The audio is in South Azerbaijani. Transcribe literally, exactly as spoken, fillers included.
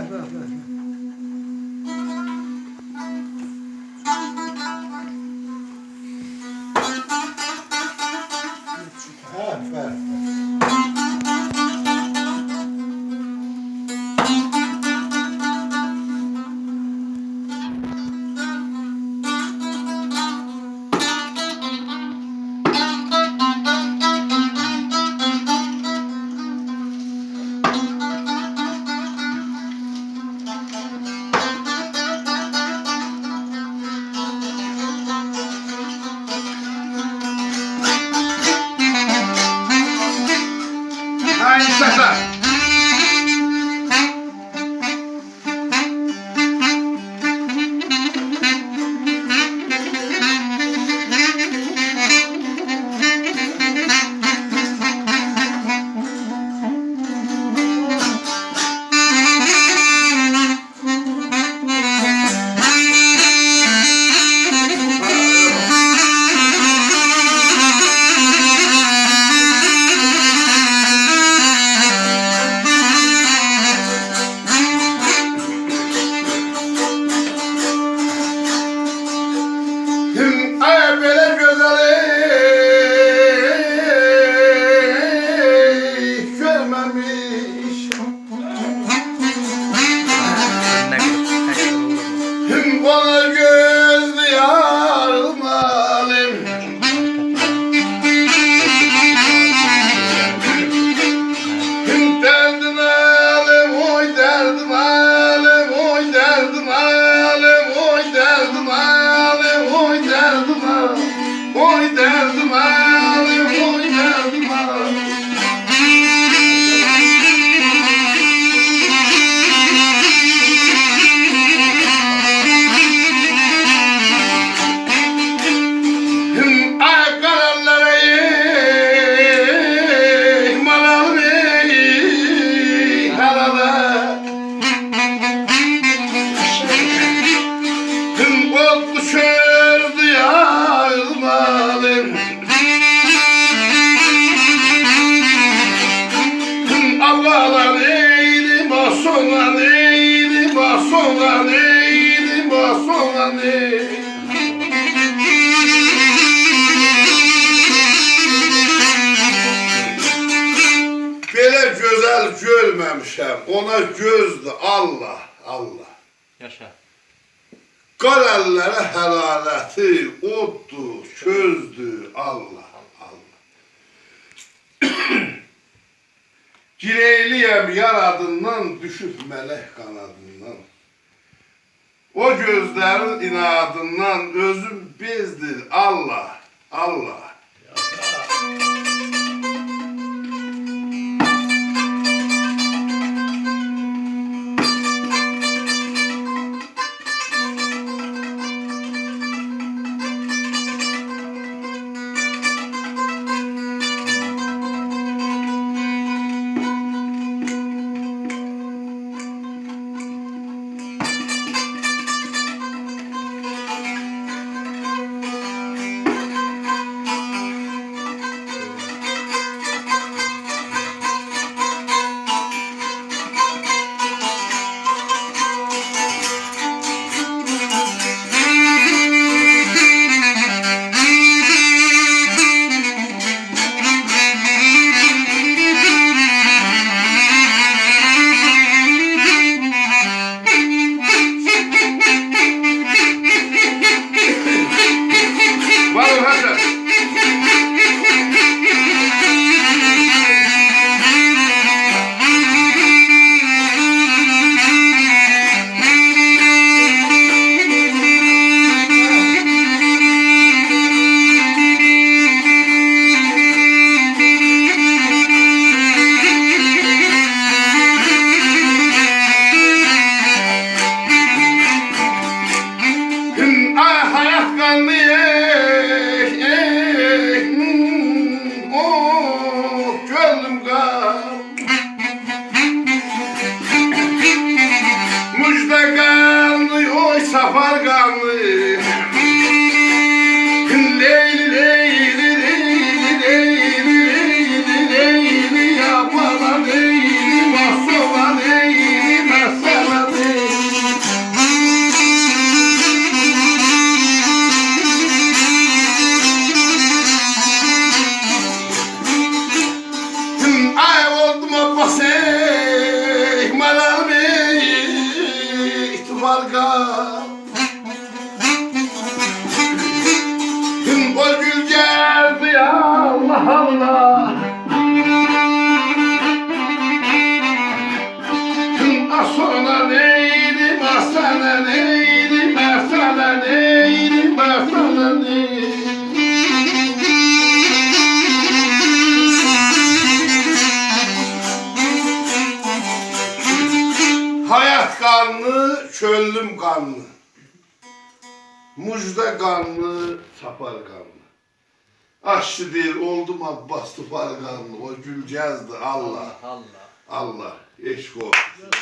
هه، بلی. آی، سسه. هیم، آی، بئله گؤزلی گؤرمه‌میشم. هیم، اونا گؤز دییاریم آلیم. هیم، دردیم آلیم، اوی دردیم آلیم، اوی دردیم آلیم، اوی دردیم آلیم، اوی دردیم آلیم. اوی دردیم آلیم، اوی دردیم آلیم. هیم، آی، قارا اللره، ای، مالالیم، ای، حالالا. هیم، اودلو چؤلدو یاغمالی. هیم، آللالان ائیلیم، آسونان ائیلیم، آسونان ائیلیم، آسونان ائیلیم. بئله گؤزل گؤرمه‌میشم، اونا گؤزدور، الله، الله. یاشا. قار اللره حلاوتی، اوددور، کؤزدور، الله، الله. گیلئیلی‌یم یار آدیندان، دوشوب ملک قانادیندان. او گؤزلرین عنادیندان اؤزوم بئزدیر، الله، الله. وار اول، حسن. آی، حیات قانلی، ای، ای، هوم، اوه، گؤنلوم قان. مژده قانلی، اوی، سفر قانلی. لیلی، لیلی، لیلی، لیلی، لیلی، لیلی، یاپانا لیلی، ماسونا لیلی، مسالا قان. او گول گلدی، آللاه، آللاه. آ سنه دئییرم، آ سنه دئییرم، آ سنه دئییرم، آ سنه دئییرم. حیات قانلی، کؤنلوم قانلی. مژده قانلی، چاپار قانلی. آشیق دئییر، اولدوم عباس توپار قانلی. او گول گزدی، آللاه. آللاه. آللاه، عشق اولسون.